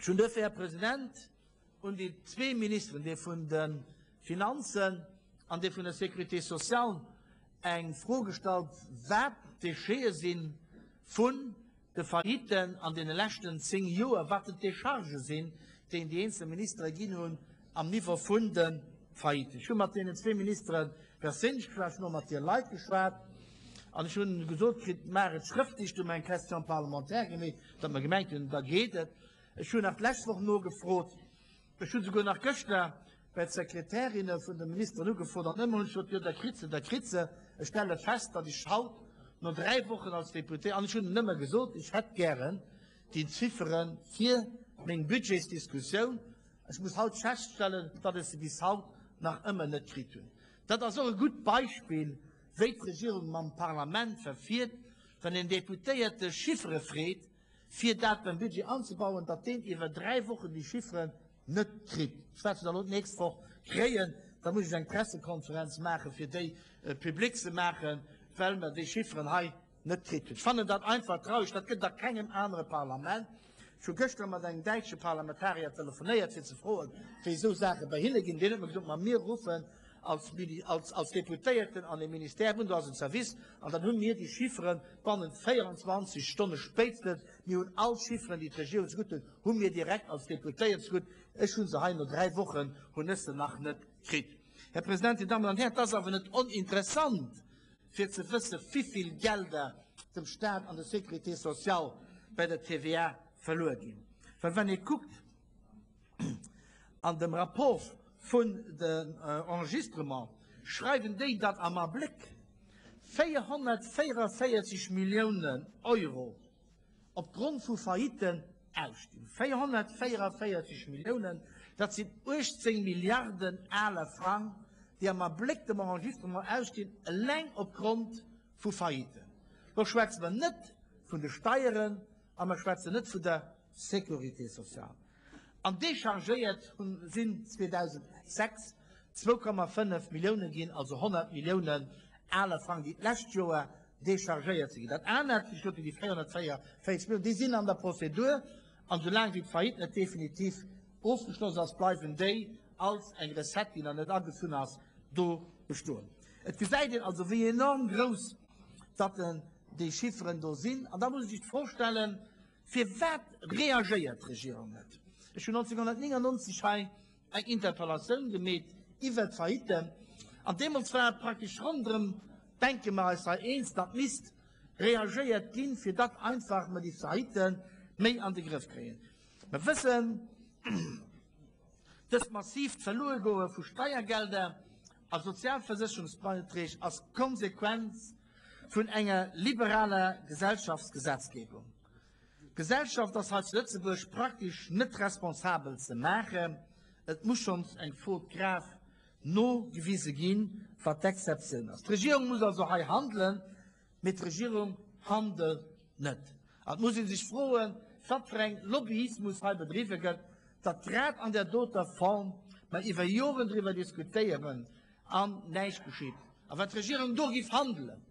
Ech hunn duerfir, Här President, un déi zwee Ministeren, dee vun de Finanzen an dee vun der Sécurité sociale, eng Fro gestallt, wat d'Déchete si vun de Failliten an deene leschten 10 Joer, wat denn d'Déchargë sinn, déi déi eenzel Ministere ginn hunn am Niveau vun de Failliten. Ech hu mat deenen zwee Ministere perséinlech geschwat, ech hunn och mat hire Leit geschwat an ech hunn gesot kritt, maach et schrëftlech, du hu mer eng Question parlementaire gemeet, datt mer gemengt hunn, da geet et. Ech hunn nach d'lescht Woch nogefrot, ech hunn souguer nach gëschter bei d'Sekretärinne vun de Ministeren ugefrot an ëmmer hunn ech gesot, jo da kritt se, da kritt se. Ech stelle fest, datt ech haut no 3 Wochen als Deputé, an ech hunn nëmme gesot, ech hätt gären déi Ziffere fir meng Budgetsdiskussioun, ech muss haut feststellen, datt ech se bis haut nach ëmmer net kritt hunn. Dat ass och e gutt Beispill, wéi d'Regierung mam Parlament verfiert, wann een Deputéierte Chiffere freet, fir dat beim Budget anzebauen, datt deen iwwer 3 Wochen déi Chifferen net kritt. Ech wäert se dann elo d'nächst Woch kréien, da muss ech eng Pressekonferenz maachen, fir déi public ze maachen, well mer déi Chifferen hei net kritt hunn. Ech fannen dat einfach traureg. Dat gëtt a kengem anere Parlament. Ech hu gëschter mat engem däitsche Parlamentarier telefonéiert, fir ze froen, wéi esou Saache bei hinne ginn. Deen huet mer gesot, Ma mir ruffen als, als, als Deputéierten an e Ministère un, do ass en Service, an dann hu mir déi Chiffere bannent 24 Stonne spéitstens, mir hunn all Chifferen, déi d'Regierung zegutt huet, hu mir direkt als Deputéiert zegutt. Ech hu se hei no 3 Wochen, hunn ech se nach net kritt. Här President, Dir Dammen an Hären, et ass awer net oninteressant, fir ze wësse wivill Gelder dem Staat an der Sécurité sociale bei der TVA verluer ginn. Well wann ee kuckt, An dem Rapport vun den Enregistrement schreiwen déi, datt am Abléck 444 Milliounen Euro opgrond vu Faillitten ausstinn. 444 Milliounen, dat sinn 18 Milliarden ale Frang, déi am Abléck dem Enregistrement ausstinn, eleng opgrond vu Faillitten. Do schwätze mer net vun de Steieren a mer schwätzen net vun der Sécurité sociale. An dechargéiert hunn sinn 2006 2,5 Millioune ginn, also 100 Milliounen ale Frang, déi d'lescht Joer dechargéiert si ginn. Dat anert, wéi ech gesot hunn, déi 444 Milliounen, déi sinn an der Prozedur, an soulaang wéi d'Faillite net definitiv ofgeschloss ass, bleiwen déi als eng Recette, déi nach net agezunn ass, do bestoen. Et gesäit een also, wéi enorm grouss datt déi Chifferen do sinn. An da muss ee sech d'Fro stellen, Firwat reagéiert d'Regierung net? Ech hunn 1999 hei eng Interpellatioun gemeet iwwert d'Faillitten, an deemools war et praktesch ronderëm, denke mer eis hei eens, datt misst reagéiert ginn, fir datt einfach mer déi Faillite méi an de Grëff kréien. Mer wëssen, dëst massiivt Verluegoe vu Steiergelder a Sozialversécherungsbeiträg ass d'Konsequenz vun enger liberaler Gesellschaftsgesetzgebung. D'Gesellschaft ass hei zu Lëtzebuerg praktesch net responsabel ze maachen. Et muss schonns eng Faute grave nogewise ginn, wat d'Exceptioun ass. D'Regierung muss also hei handelen, mee d'Regierung handelt net. An et muss ee sech froen, wat fir eng Lobbyismus hei bedriwwe gëtt, datt grad an där doter Form mer iwwer Joren driwwer diskutéieren, an näischt geschitt. A wann d'Regierung do géif handelen,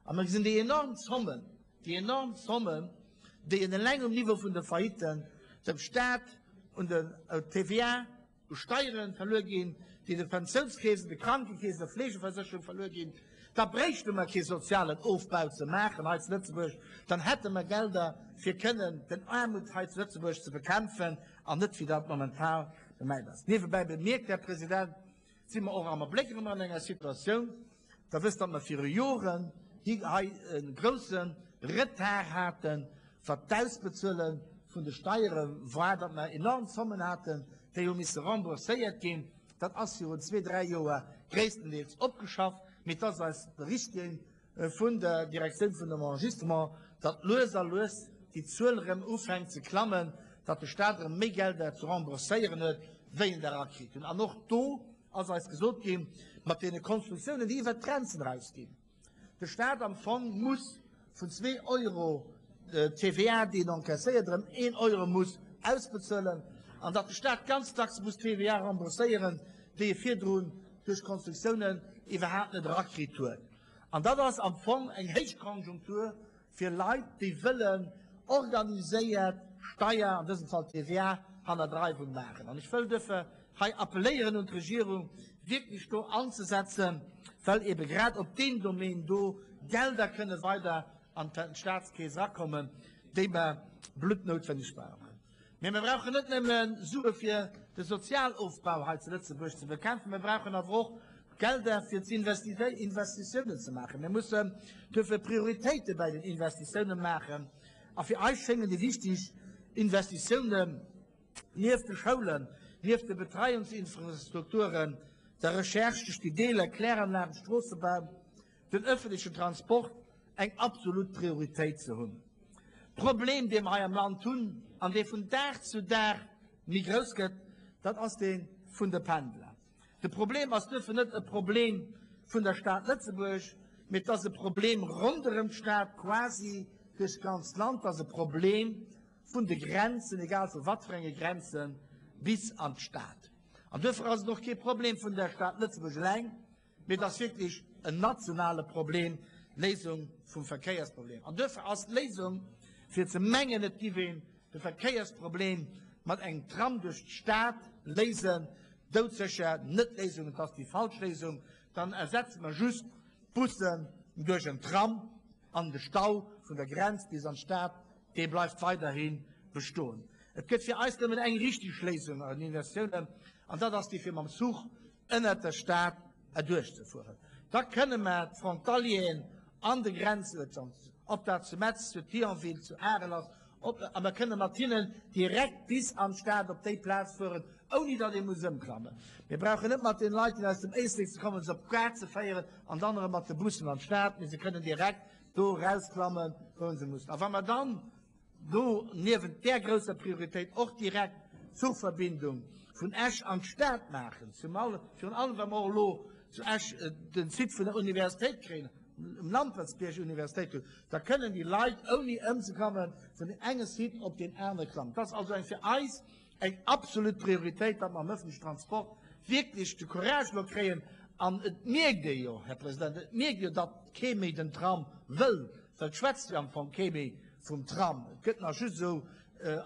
a mer gesinn déi enorm Zommen, déi enorm Zommen, déi een eleng um Niveau vun de Faillitten dem Stat un den TVA, u Steiere verluer ginn, déi de Pensiounskeesen, de Krankekeesen, der Fleegeversécherung verluer ginn, da bréichte mer kee sozialen Ofbau ze maachen hei zu Lëtzebuerg, dann hätte mer Gelder fir kënnen den Aarmut hei zu Lëtzebuerg ze bekämpfen an net wéi dat momentan gemeint ass. Niewebäi bemierkt, Här President, si mer och am Abléck erëm an enger Situatioun, Der wësst, datt mer viru Joren hei e grouse Retard haten, wat d'Ausbezuele vun de Steiere war, datt mer enorm Zommen haten, déi hu misse rembourséiert ginn. Dat ass virun zwee, dräi Joer gréisstendeels opgeschafft, mee et ass eis bericht ginn, vun der Direktioun vun dem Enregistrement, datt lues a lues déi Zuel erëm ufänkt ze klammen, datt de Stat erëm méi Gelder ze rembourséieren huet, wéi en der erakritt hunn. An och do ass eis gesot ginn, mat deene Konstruktiounen, déi iwwert d'Grenzen erausginn, de Stat am Fong muss vun zwee Euro TVA, déi en encaisséiert, erëm een Euro muss ausbezuelen, an datt de Stat ganz dacks muss TVA rembourséieren, déi e virdrun duerch Konstruktiounen iwwerhaapt net erakritt huet. An dat ass am Fong eng Héichkonjunktur fir Leit, déi wëllen organiséiert Steier, an dësem Fall TVA, Hannerdreiwung maachen. An ech wëll duerfir hei appelléieren un d'Regierung, wierklech do anzesetzen, well ebe grad op deem Domaine do Gelder kënne weider an d'Statskeess erakommen, déi mer bluttnoutwenneg brauchen. Mä mir brauchen net nëmme Sue fir de Sozialofbau hei zu Lëtzebuerg ze bekämpfen, mir brauchen awer och Gelder fir d'Investitiounen ze maachen. Mir mussen duerfir Prioritéite bei den Investitiounen maachen. A fir eis schéngen déi wichteg Investitiounen nieft de Schoulen, nieft de Betreiungsinfrastrukturen, der Recherche, de Spideeler, Kläranlagen, Stroossebau, den öffentlechen Transport eng absolut Prioritéit ze hunn. Problem, dee mer hei am Land hunn an dee vun Dag zu Dag méi grouss gëtt, dat ass dee vun de Pendler. De Problem ass duerfir net e Problem vun der Stad Lëtzebuerg, mee et ass e Problem ronderëm d'Stad, quasi duerch d'ganzt Land. Et ass e Problem vun de Grenzen, egal vu wat fir enge Grenzen, bis an d'Stad. An duerfir ass et och kee Problem vun der Stad Lëtzebuerg eleng, Mee et ass wierklech en nationale Problem, d'Léisung vum Verkéiersproblem. An duerfir ass d'Léisung, fir ze mengen, et giff een de Verkéiersproblem mat engem Tram duerch d'Stad léisen, doudsécher net d'Léisung. Et ass déi falsch Léisung. Dann ersetze mer just d'Bussen duerch en Tram an de Stau vun der Grenz bis an d'Stad, dee bleift weiderhi bestoen. Et gëtt fir eis nëmmen eng richteg Léisung an den Investitiounen, an dat ass déi, fir mam Zuch ënnert der Stad erduerchzefueren. Da kënne mer d'Frontalieren an de Grenzuerter, ob dat zu Metz, zu Thionville, zu Arel ass, ob, a mer kënne mat hinnen direkt bis an d'Stad op déi Plaz fueren, ouni datt ee muss ëmklammen. Mir brauchen net mat den Leit, déi aus dem Éislek ze kommen, se op d'Gare ze féieren an dann erëm mat de Bussen an d'Stad, mee se kënnen direkt do erausklammen, wou se mussen. A wa mer dann Do niewent där grousser Prioritéit och direkt d'Zuchverbindung vun Esch an d'Stad maachen, zumal virun allem wa mer och elo zu Esch den Site vun der Universitéit kréien, um Lampertsbierg Universitéit hunn, da kënnen déi Leit ouni ëmzekommen vun deem enge Site op deen anere klammen. Dat ass also eng fir eis eng absolut Prioritéit, datt mer am öffentlichen Transport wierklech de Courage elo kréien, an et mierkt ee jo, Här President, et mierkt jo, datt kee méi den Tram wëll, well et schwätzt jo am Fong kee méi vum Tram, et gëtt nach just esou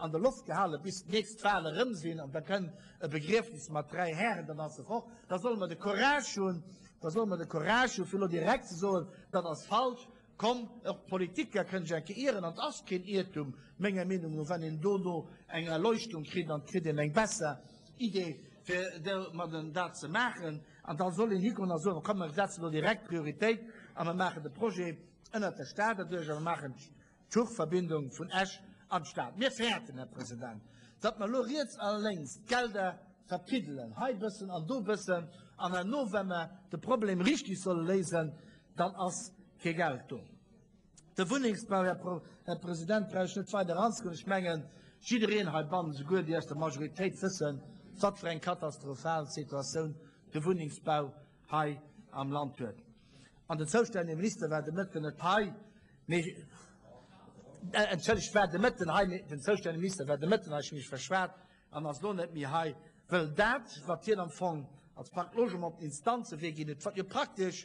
an der Loft gehalen, bis d'nächst Wahle erëm sinn, an da kënnt e Begriefnis mat 3 Hären, dann ass e fort. Da solle mer de Courage hunn, da solle mer de Courage hunn, fir elo direkt ze soen, dat ass falsch. Komm, och d'Politiker kënnen sech eng Kéier ieren, an et ass keen Iertum, menger Meenung no, wann een dono eng Erleuchtung kritt an et kritt een eng besser Idee, fir domadden dat ze maachen. An da soll een higoen a soen, komm, mer setzen elo direkt Prioritéit a mer maachen de Projet ënnert der Stad erduerch a mer maachen d'Zuchverbindung vun Esch an d'Stad. Mir fäerten, Här President, datt mer elo riets a lénks d'Gelder verpiddelen, hei bëssen an do bëssen, an herno, wa mer de Problem richtig solle léisen, dann ass kee Geld do. De Wunnengsbau, Här President, brauch ech net weider eranzegoen. Ech mengen, jiddereen heibannen, souguer déi aus der Majoritéit, wëssen, wat fir eng katastrophal Situatioun de Wunnengsbau hei am Land huet. An den zoustännege Minister war de Mëtten net hei, mee, entschëllegt, war de Mëtten hei, mee den zoustännege Minister war de Mëtten hei, ech hu mech verschwat, an ass elo net méi hei, wëll dat, wat hien am Fong als Pacte Logement op den Instanzewee ginn huet, wat jo praktesch,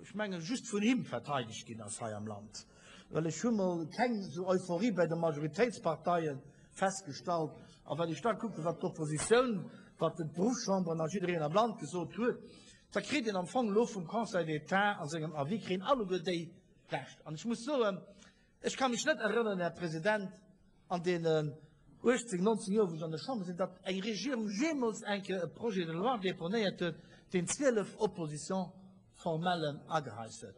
ech mengen, just vun him verteidegt ginn ass hei am Land, well ech hu mol keng esou Euphorie bei de Majoritéitsparteie festgestallt, a wann ech da kucken, wat d'Oppositioun, wat d'Beruffschamberen a jiddereen am Land gesot huet, da kritt een am Fong elo vum Conseil d'État a sengem Avis, kréien alleguer déi Recht. An ech muss soen, ech ka mech net erënneren, Här President, an deenen 18, 19 Joer, wou ech an der Chamber sinn, datt eng Regierung jeemools eng Kéier e Projet de loi deponéiert huet, deen 12 Opposition-formellen ageheist huet.